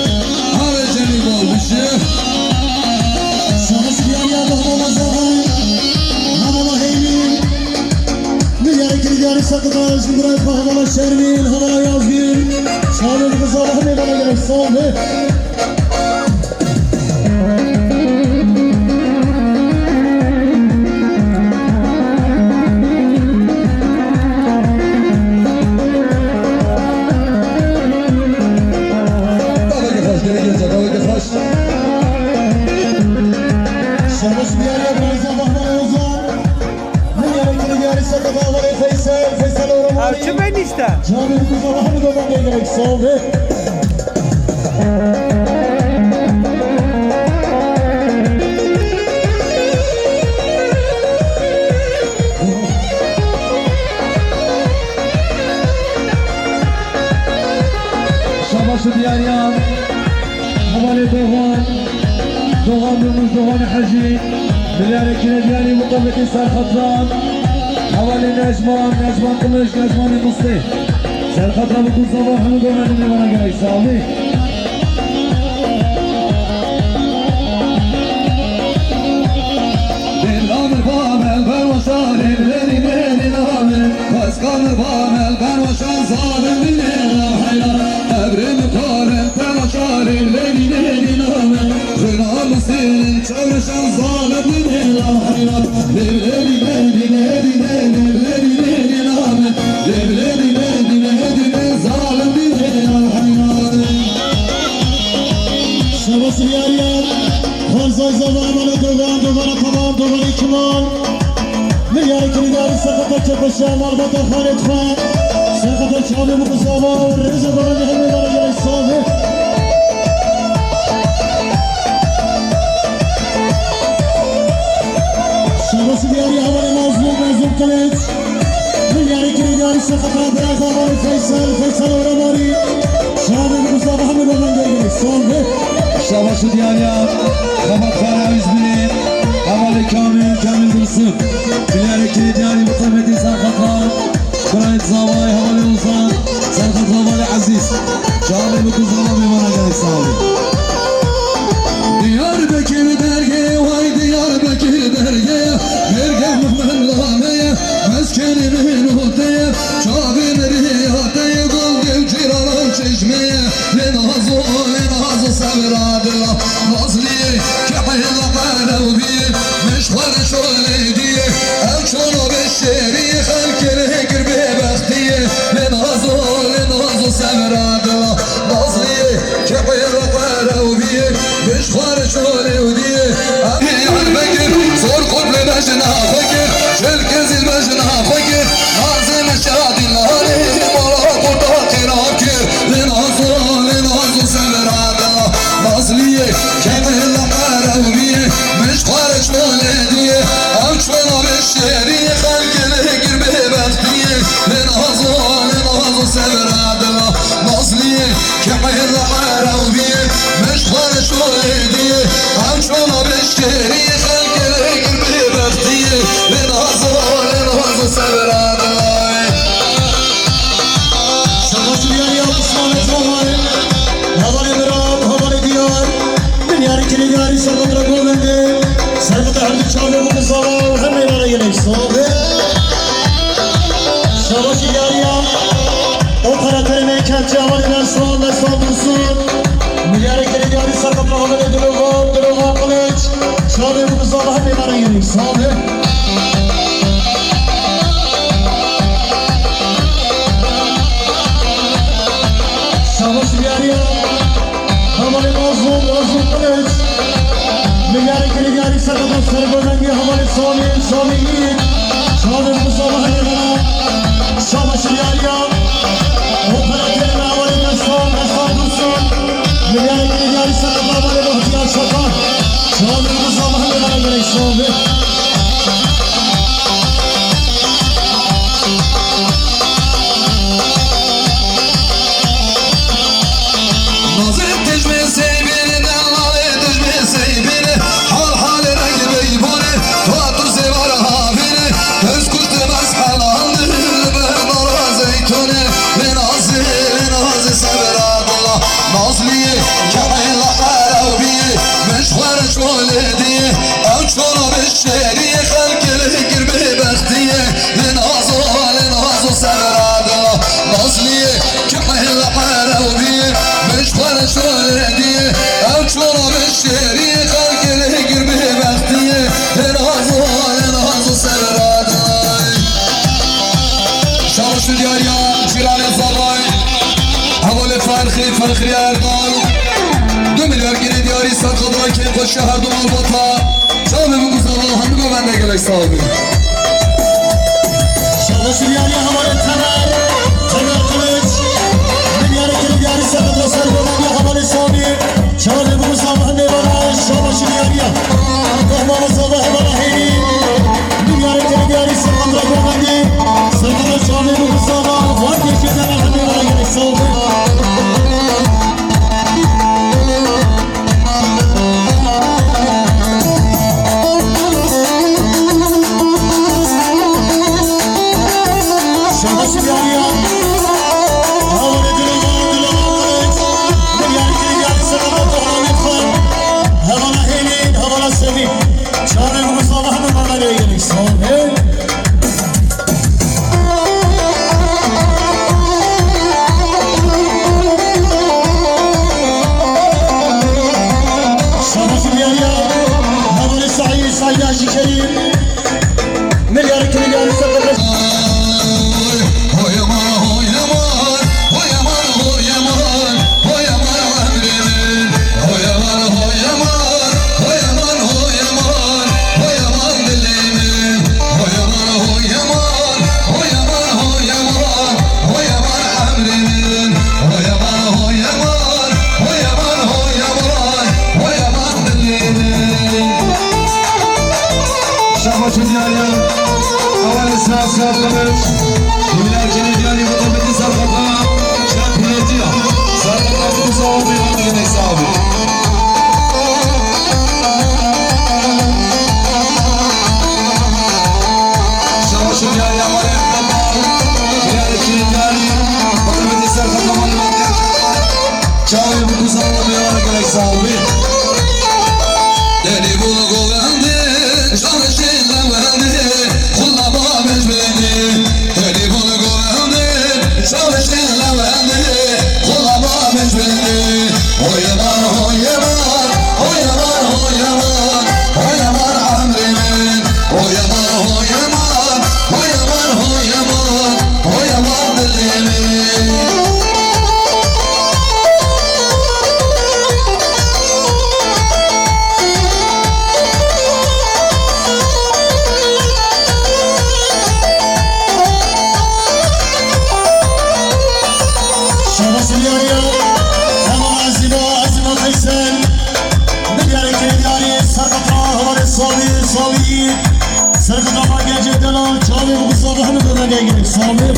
Hadi Cemil olmuşu. Şanslı bir yer yapma, baba, zaman. Namala heyni. Bir yere gir, yarı sakın, özgür bırak, baba, Şermin, hava yaz gün. Şanslı bir zaman, ne bana gerek, sağ ol. Daveke xweş, gelek gelek, daveke xweş. Şabaş diyar ya, Feyza Bahman Ozan. Min yarekini diyarî ser qefa Feysel, Feysel Oramani. Ev çi benîşte? Canım kuzum, Ahmet Oman gelmek, sağ ol. Şabaş diyar ya. Hevalê Doxan, Doxan Durmuş, Doxanê Hecî, milyarê kirêdiyarî muqemetî serxetran. Hevalê Necman, Necman Kılıç, Necmanê Mustê. Serxetran bi kursava hemû gomenê mêvana gerek sağlî. Lêl amir bamel berwaşa lêl lêlî lêlî name. Xwez kamir bamel berwaşa zalim lêl heyran. Ebrê min karin Tevaşarê lêlî lêlî name. Xwîna Musîrên çewreşan zalim lêlî lêlî name. Lêlî lêlî lêlî lêlî lêlî name. Lêlî lêlî lêlî lêlî lê zalim lêlî name. Şevasî yariyar. Xanzay zava emane dogan, dogana tamam, dogana kiman. Milyarê kirîndarî serqeta çepeşa malbata xanê xwe. Serqeta çavê min quzava û rêza bana nehemê bana gelek sabe. Şabasî diyarî hevalê Mazlûm, Mazlûm Kılıç. Milyarê kirîndarî serqeta bira xwe malê Feysel, Feysel Oramarî. Çavê min quzava hemê bana gelek sabe. Şabaş û diyariya xebatxane Ewîz Binê, hevalê Kamil, Kamil Dursun. Milyarê kirê diyarî bi qemetî serxeta, birayê zavayê hevalê Ozan, serxeta hevalê Ezîz. Çavê bi ku zava mêvana gelek sağ olun. Diyarbekir dergê, vay Diyarbekir dergê, dergeh min lameye, meskenê min oteye, çavê min riyateye, gol dev cîranan çeşmeye. Lê nazo, lê nazo sevra dila. Nazliyê, kehê la qerewbiyê, min ji xwe re şolê diyê. Ew çona be şêriyê, xelkê lê kir bêbextiyê. Lê nazo, lê nazo sevra dila. Nazliyê, kehê la qerewbiyê, min ji xwe re şolê diyê. Diyarbekir, zor qut lê bejna xwe kir, çilkê zîl bejna xwe kir. Nazê min şadî lalê, mala qurta xêra kir. Lê nazo, lê nazo sevra da. Nazliyê, kemê la qerewbiyê, min ji xwe re çolê diyê. Ew çona be şêriyê, xelkê lê kir bêbextiyê. Lê nazo, lê nazo sevra da. Nazliyê, kemê la qerewbiyê, min ji xwe re çolê diyê. Ew çona be şêriyê, xelkê lê kir bêbextiyê. Lê nazo, lê nazo sevra da. Şabaş diyarî ya Osmanê Çavay. Hevalê Mirat, hevalê Diyar. Milyarê kirê diyarî serqeta govendê. Serqeta her du çavê min quzava û hemê bana gelek sabe. Şabaş diyarî ya. O karakterê me kepçe hevalê Mestan, Mestan Dursun. Milyarê kirê diyarî serqeta hevalê Dilovan, Dilovan Kılıç. Çavê min quzava hemê bana gelek sabe. Şabaş diyarî ya. Hevalê Mazlûm, Mazlûm Kılıç. Milyarê kirê diyarî serqeta sergovendî hevalê Samî, Samî Yiğit. Çavê min quzava hemê bana. Şabaş diyarî ya. O karakterê me hevalê Mestan, Mestan Dursun. Milyarê kirê diyarî serqeta hevalê Bahtiyar Çakar. Çavê min quzava hemê bana gelek sabe. Nazê tijmê seybîne, delalê tijmê seybîne, hal halê rengê beybûne, Fatu Zêvar havîne, Şabaş û diyariya cîranê Zavay, hevalê Ferxî, Ferxî Erdal. Du milyar gînê diyarî serqadra kêm xweşiya her du malbata. Çavê min ku Zava hemû govende gelek sağ olun. Şabaş û diyariya hevalê Temer, Temer Kılıç. Milyarê gînê diyarî serqadra ser govende hevalê Samî. Çavê min ku Zava hemû govende şabaş û diyariya. Mehmana Zava hevala hênî. Milyarê gînê diyarî serqadra govendî. Serqadra çavê min ku Zava. Van keşê dema hemê vana gelek sağ olun. Şabaş û diyariya. Hevalê Dilovan, Dilovan Kılıç. Milyarê gînê diyarî serqadra Ahmet Xan. Hevala hênî, hevala Semî. Çavê min ku Zava hemê vana gelek sağ olun. Şabaş û diyariya. Hevalê Saîd, Saîd Hacî Kerîm. Milyarê gînê diyarî serqadra. Hoy aman, hoy aman, hoy aman, hoy aman, hoy aman emrê min. Hoy aman, hoy aman, hoy aman, hoy aman, hoy aman dilê min. Hoy aman, hoy aman, hoy aman, hoy aman, hoy aman emrê min. Hoy aman, hoy aman, hoy aman, hoy aman, hoy aman dilê min. Şabaş û diyariya. Hevalê Seyad Kılıç. Milyarê gînê diyarî mutabetî serqadra. Şex Hidayetiya. Serqadra ku Zava hemê vana gelek sağ olun. Şabaş û diyariya hevalê Ehmed Bal. Milyarê gînê diyarî mutabetî serqadra. Çavê min ku Zava hemê vana gelek sağ olun. Tenî bû govendê, şarşê lewendê, xula ba mecbendê. Tenî bû govendê, şarşê lewendê, xula ba mecbendê. Hoy aman, hoy aman, hoy aman, hoy aman, hoy aman emrê min. Hoy aman, hoy aman, hoy aman, hoy aman. Hoy aman dilê min. Şabaş û diyariya. Hevala Ezîma, Ezîma Feysel. Milyarê gînê diyarî serqadra hevalê Salî, Salî. Serqadra Gencê Delal, çavê min ku Zava hemê vana gelek sağ olun.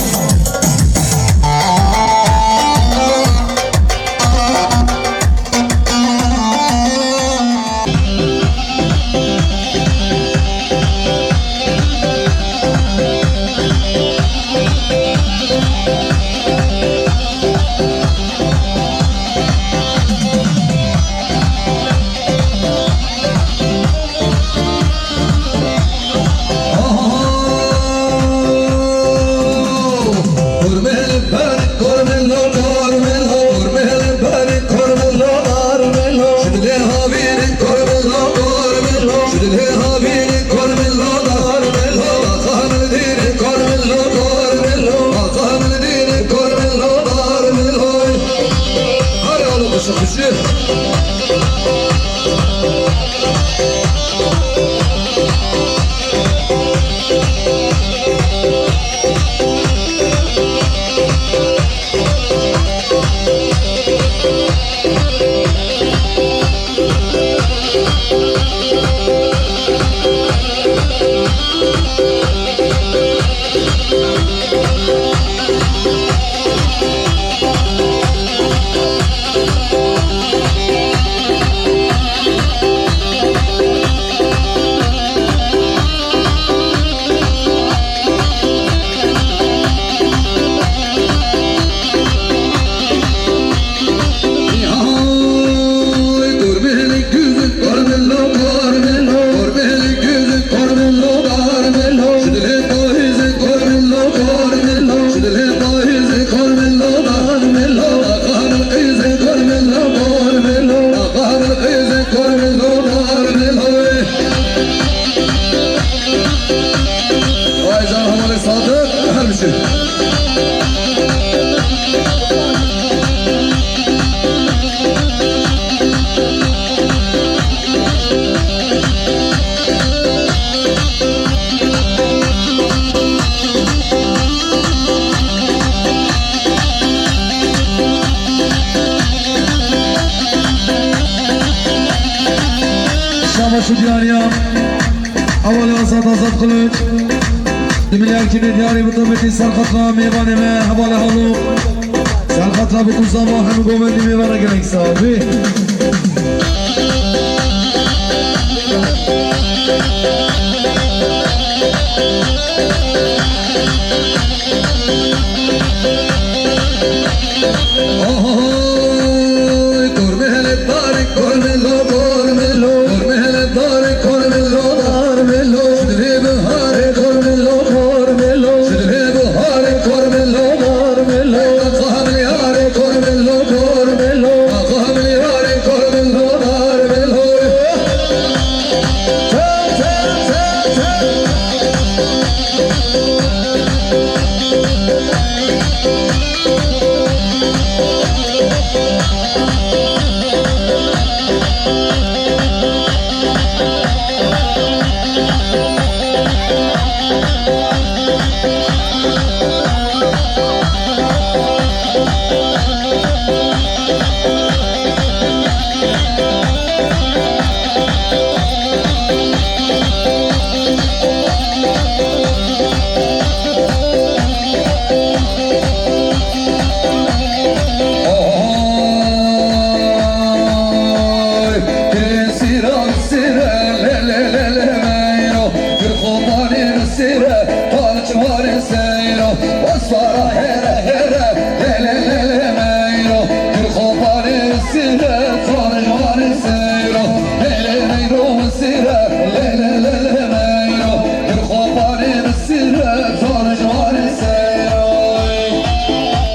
Şukraniya. Hevalê Azad, Azad Kılıç. Di milyarkî diyarî bi tametî serqetra mêvanê me, hevalê Halû. Serqetra bi kuzama hem govendî mêvana gelek sağ ol.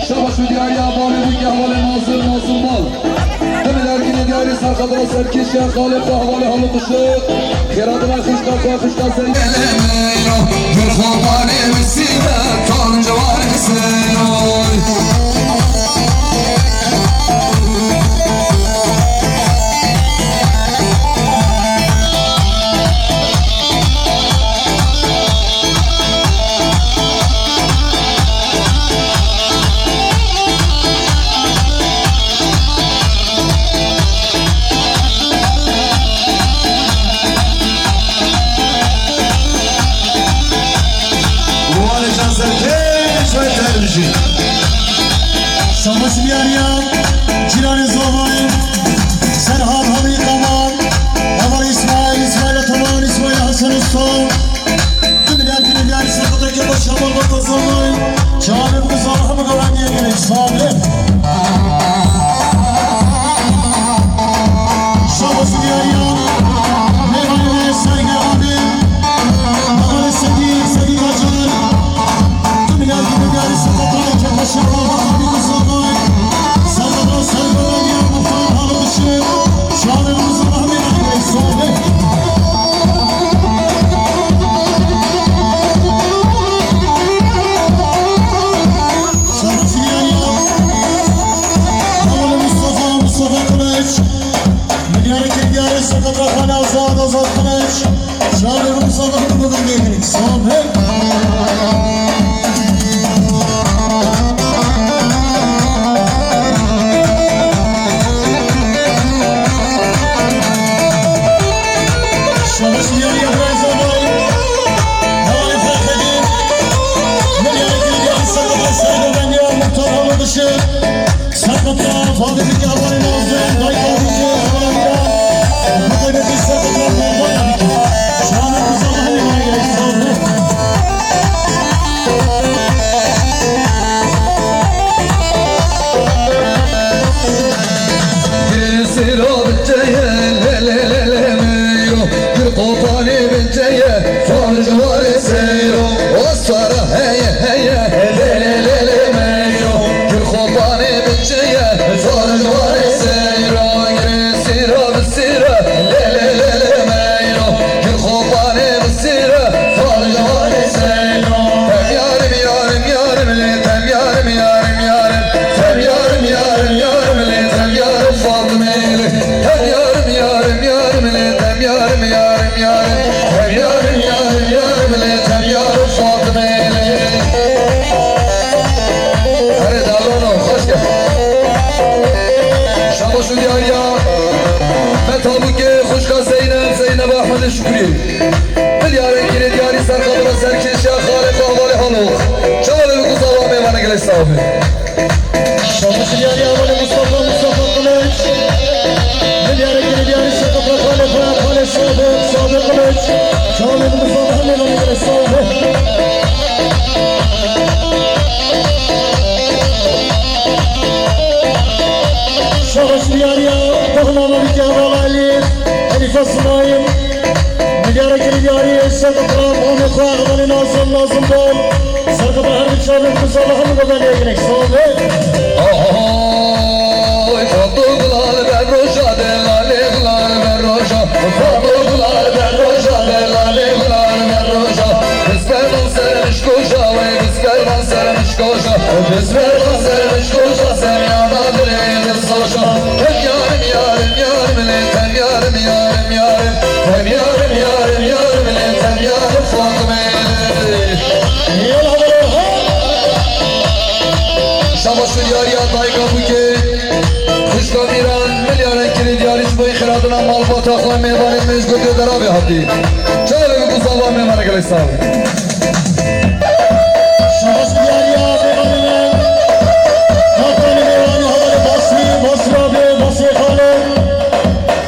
Şabaş û diyariya balê bû, gehvalê Nazir, Nazir Mal. Demê dergînê diyarî serqedra serkêşiya xalê xwe hevalê Halû Kuşik. Xêra dilay xişka xwe, xişka Zeyda. Gurxobanê misîne, tan ciwanê sêroy. Şabaş diyariya, cîranê Zavayê, Serhat Halî Kamal, Heval İsmail, İsmail Ataman, İsmail Hasan Usta. Tüm ileride ileride sakataki başarılar kazanmayı. Çağrı bu kızlar hamı kalan diye gerek. Sağ olun. Şabaş diyariya, Meyhanê Sergen abi, Meyhanê Sedî, Sedî Kaçar. Tüm ileride ileride sakataki başarılar hamı kazanmayı. Sergen, Sergen abi, Muhtar Halil Işık. Çağrı bu kızlar hamı kalan diye gerek. Sağ olun. Şerefî Yahya, Hevalê Mustafa, Mustafa Kılıç, Milyarê Kengiyarê Sekreterxane Azad, Azad Kılıç, Şahrê Mustafa Kılıç, Sağ olun. Şabaş diyariya Feyza Bay, Hevalê Ferhedîn, Milyarê Kengiyarê Sekreter Sergo Bendiya, Muhtar Hamid Işık, Sekreter Fadil Bilge, Hevalê Nazım, Dayka Bilge, Hevalê Miran, Mukaddes Sekreter Muhtar Bilge. Şahrê Mustafa Kılıç, Sağ olun. Sira biçeye, le, le, le, le, meyro. Gul qopanê biçeye, fal ciwarê seyro. O sara heye, heye, le, le, le, le, meyro. Gul qopanê biçeye, fal Sağ olun. Şabaş diyarî hevalê Mustafa, Mustafa Kılıç. Milyarê girê diyarî ser qatra kalê xwe, kalê Sadık, Sadık Kılıç. Şabaş Mustafa, hemê bana göre sağ olun. Şabaş diyarî, tohma mabî hevala Elî, Elîf Esmaîl. Milyarê girê diyarî ser qatra mamê xwe, hevalê Nazım, Nazım Bol. Serkefta her du çavên ku sala hemû bebe lê gelek sal be. Ahoy, Fado gulal ber roja de, lalê gulal ber roja. Fado gulal ber roja de, lalê gulal ber roja. Bisper van ser mişkoja, wey bisper van ser mişkoja. Bisper van ser mişkoja, sen yana dilê dilsoja. Hem yarim, yarim, yarim, lê tem yarim, yarim, yarim. Tem yarim, yarim, yarim, lê tem yarim, Fatime. Yala bala ha. Şabaş û diyariya dayika bûkê, xwişka Mîran, milyarên kirê diyarî ji bo xêradina malbata xwe mêvanê me ji gotê derabê hatî. Çavê bi guzava mêvanê gelek sağ olun. Şabaş diyariya mêvanê me. Kaptanê mêvanê hevalê Basrî, Basrî abi, Basrî xalê.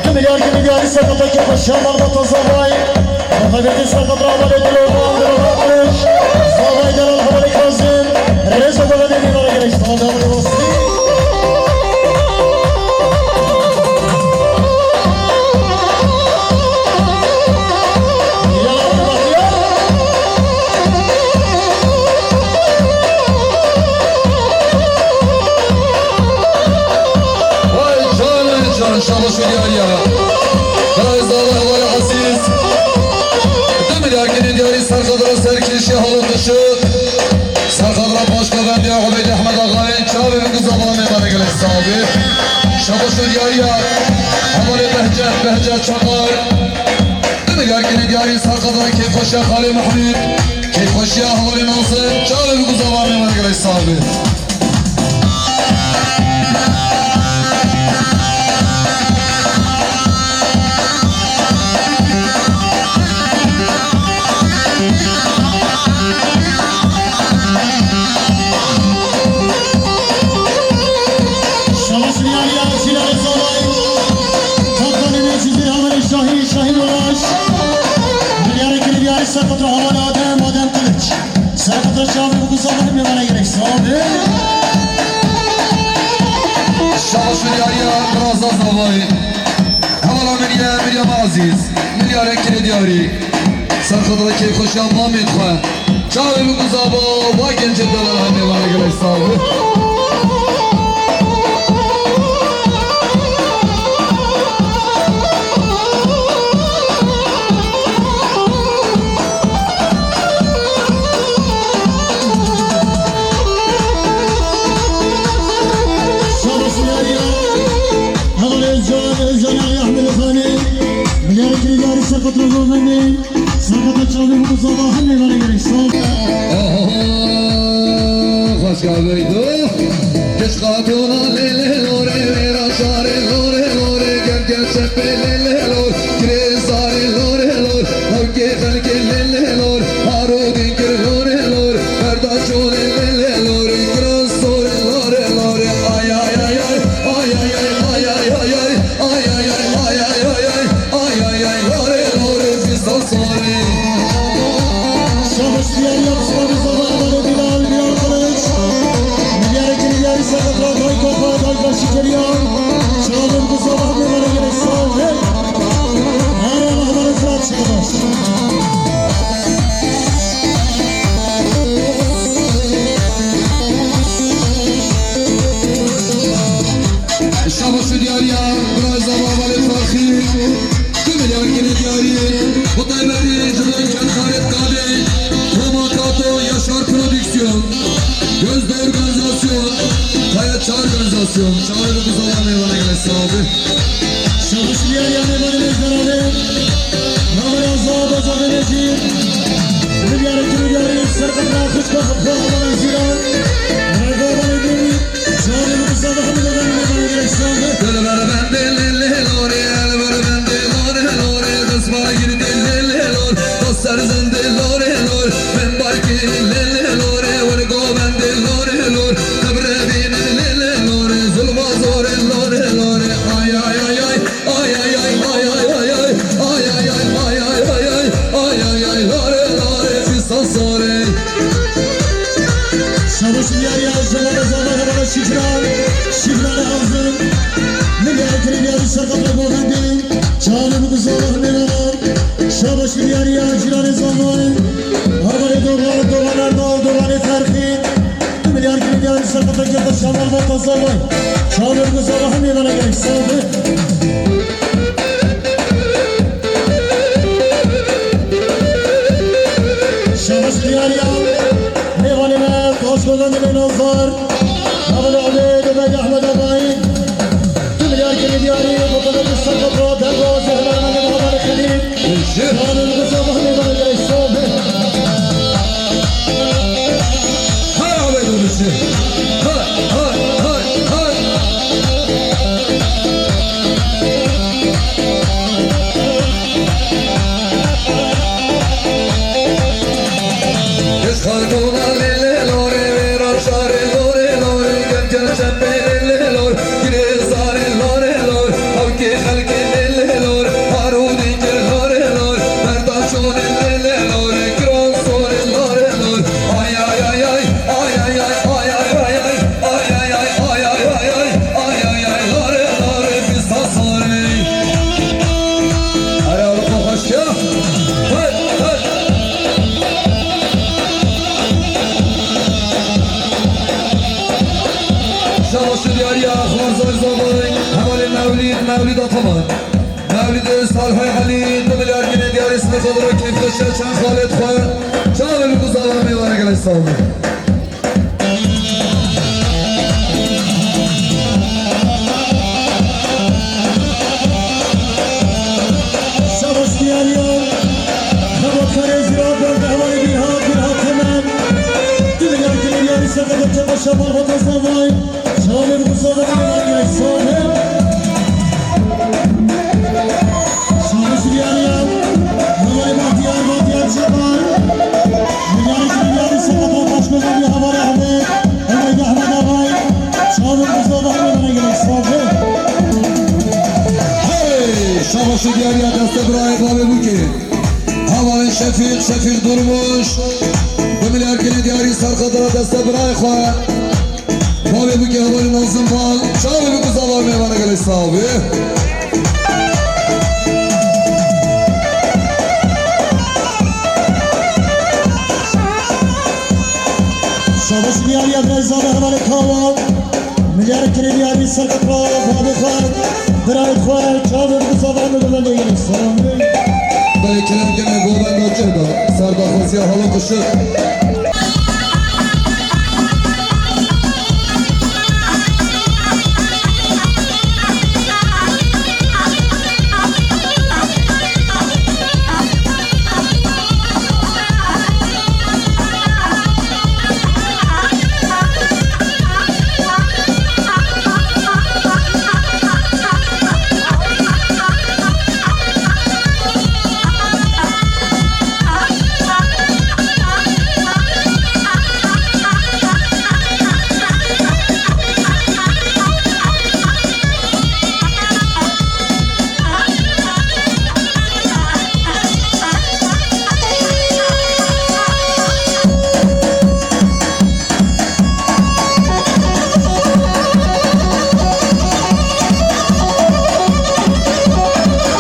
Du milyar girê diyarî serkefta kêfa şa malbata zavay. Muhabbetê serkefta hevalê Dilovan, Dilovan Kılıç. Zavay delal hevalê Kazım. Rêz û beredê mêvanê gelek sağ olun. Vay canê can, şabaş û diyariya. Birayê zala hevalê Ezîz. Du milyar girê diyarî serkefta serkêşiya Halon Işık. Serkefta başkavendiya Ubeyd Ehmed Axayê, çavê bi guzava mêvanê gelek sağ olun. Şabaş û diyariya hevalê Behcet, Behcet Çakar. Du milyar girê diyarî serkefta kêfxweşiya xalê Mehmûd, kêfxweşiya hevalê Nasir, çavê bi guzava mêvanê gelek sağ olun. Şabaş diyariya Çîna Rêzolay. Kaptanê me Cizîr Hamerê Şahî, Şahî Molaş. Milyarê girê diyarî serkefta hevalê Adem, Adem Kılıç. Serkefta çavê bi guzava mêvanê gelek sağ olun. Şabaş û diyariya Biraza Zavayî. Hevala Mirye, Miryem Azîz. Milyarê kirê diyarî. Serkefta kêfxweşiya mamê xwe. Çavê bi guzava, va gencê delal hemê vane gelek sağ olun. Şabaş diyariya. Hevalê Özcan, Özcan Axayê Ehmedê Xanê. Milyarê kirê diyarî serkefta govendê. Serkefta çavê bi guzava hemê vane gelek sağ olun. Oho, xweşka veydo. Keç xatona lê lê lorê, wêra şarê lorê lorê, gel gel çepê lê lê lor, kirê zarê lorê lor, hewkê xelkê lê lê lor, haro din kir lorê lor, berda çolê lê lê lor, kiran sorê lorê lorê, ay ay ay ay, ay ay ay, ay ay ay ay. Ay ay ay, ay ay ay ay, ay ay ay, lorê lorê, fistan sarê. Şabaş diyariya Mustafa Mustafa, Bilal, Bilal Kılıç. Milyarê kirê diyarî serkefta dayka xwe, dayka Şikeriya. Çavê bi guzava mêvanê gelek sağ olun. Her an hevalê Fırat Çağdaş. Şabaş û diyariya birayê zava hevalê Ferxî. Du milyar kirê diyarî. Bu tayberî ji bo Kent Xalid Kadê, Roma Kato, Yaşar Prodüksiyon, Gözde Organizasyon, Kaya Çağ Organizasyon. Çavê bi guzava mêvanê gelek sağ olun. Şabaş diyariya mêvanê me zerarê. Namera Zaba Zaba Necîr. Milyarê kirê diyarî serkefta xwişka xwe hevalê Zîran. Merda hevalê Dûrî. Çavê bi guzava hemû devanê mêvanê gelek sağ olun. Dilber bendê lê lê lorê, elber bendê lorê lorê, dest bala girdi lê lê lor, dest ser zendê lorê lor, min barkê lê lê lorê, wergo bendê lorê lor. Cîranê Zavayê, hevalê Dogan, Dogan Erdal, Doganê Ferxî, du milyar girê diyarî ser xwe veke xwe Şemal Vata Zavayê. Çavê bi Zava hemê vana gerek sabe. Şabaş diyariya, mêvanê me, Taşkodan dilê Nazar. Hevalê Ebê, Debey Ehmed Agayî. Du milyar girê diyarî, bu kadar bir sakat rahat, her boğaz zehmer, hemen de bu kadar kedi. Bêje. Yanımızda bahane var, ya, İslam. Hay Ahmet Oruç'u. Hay, hay, hay, hay. Kız kalbına lele lore, vera şare lore lore, gel gel çempe lele lore, gire zare lore lore, hawke halke lele lore, harudi gel lore lore, merdan şore lele lore, kiran sore lore lore, ay ay ay ay, ay ay ay, ay ay ay ay, ay ay ay, ay ay ay ay, ay ay ay, lore lore, bista sore. Ara bu hoşça. Hey, hey. Şabaş diyariya Xwarzay Zavay, hevalê Mewlid, Mewlid Ataman. Mewlid Salhay Ali, du milyar girê diyarî sınıf olarak keyfli çeçen Xalid Xwe. Çavê bi Zava hemê vana gelek sağ olun. Şabaş diyariya, xebatkarê Zîra, berde hevalê Bîrha, Bîrha Temem. Du milyar girê diyarî ser xwe veke xwe Şemal Vata Zavay. Şabaş diyariya, Hevalê Bahtiyar, Bahtiyar Çaban. Milyarê Kiryarî Sedefo Başkodan bir hevalê Ahmet. Hevalê Ahmet Agay. Çavê Mustafa Ahmet Agay, safi. Hey, şabaş diyariya deste birayê bavê Bûkê. Hevalê Şefîq, Şefîq Durmuş. Du milyar girê diyarî ser xwe dira deste birayê xwe. Bavê Bûkê, hevalê Nazim Bal, çavê Bûkê, Zava hemê vana gelek sağ be. Şabaş diyariya Brezava hevalê Kawa, milyar kirê diyarî serketwa, bavê xwe, birayê xwe, çavê Bûkê, Zava hemê vana gelek sağ be. Belê kerem kene govenda cih da, serdaxwaziya hala kuşik.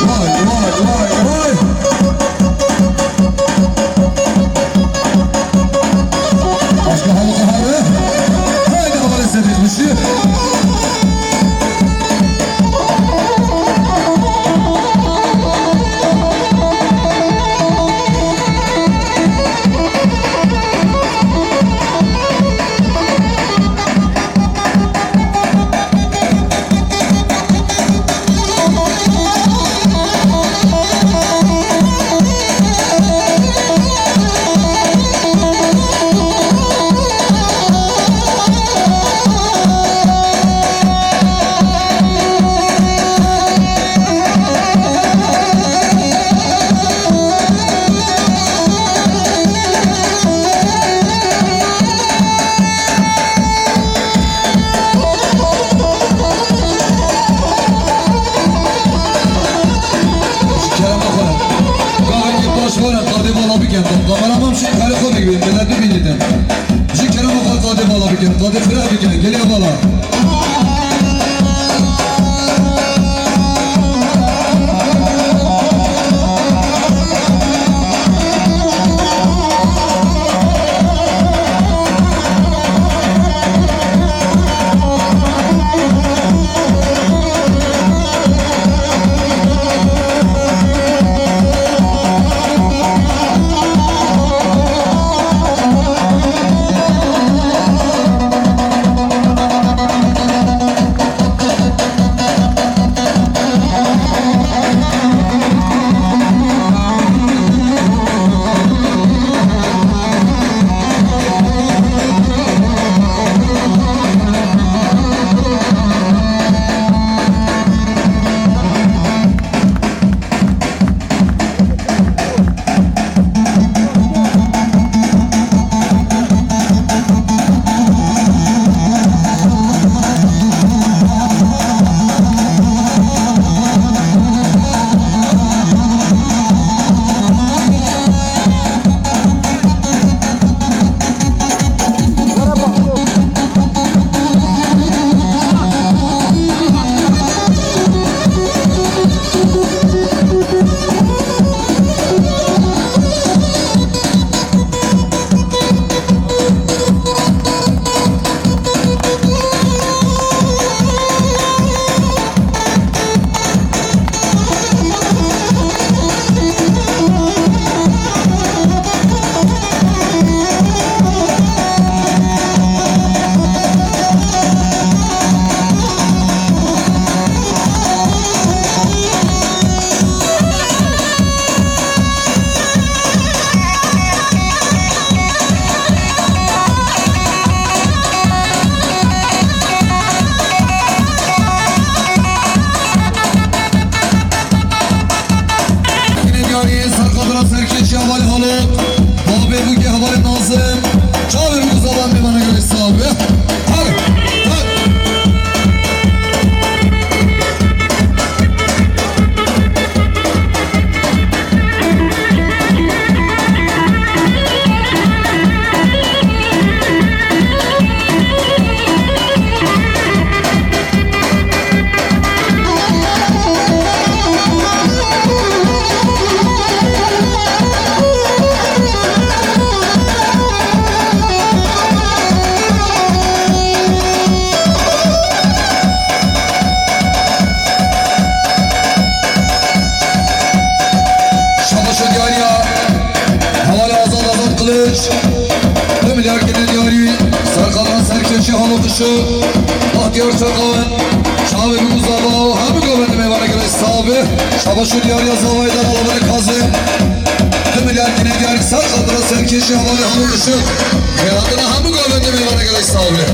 Vay, vay, vay, vay. Başka halı kaharı. Haydi havale sepetmişi. Kerem xwe. Gavekî baş were, qadê bala bikin. Kameraman şî karê xwe bigrin, millet bibînîtin. Ji kerem xwe qadê bala bikin, qadê fireh bikin, gelê bala. Du milyar gine diyarî, serqalan serkeşî Halok Işık, Bahtiyar Çakan, çavê bi Muzaba û hemû govendê mêvana gelek sax be. Şabaş û diyariya zavayê de Alabine Kazim. Du milyar gine diyarî, serqalan serkeşî havayê Halok Işık. Xêratina hemû govendê mêvana gelek sax be.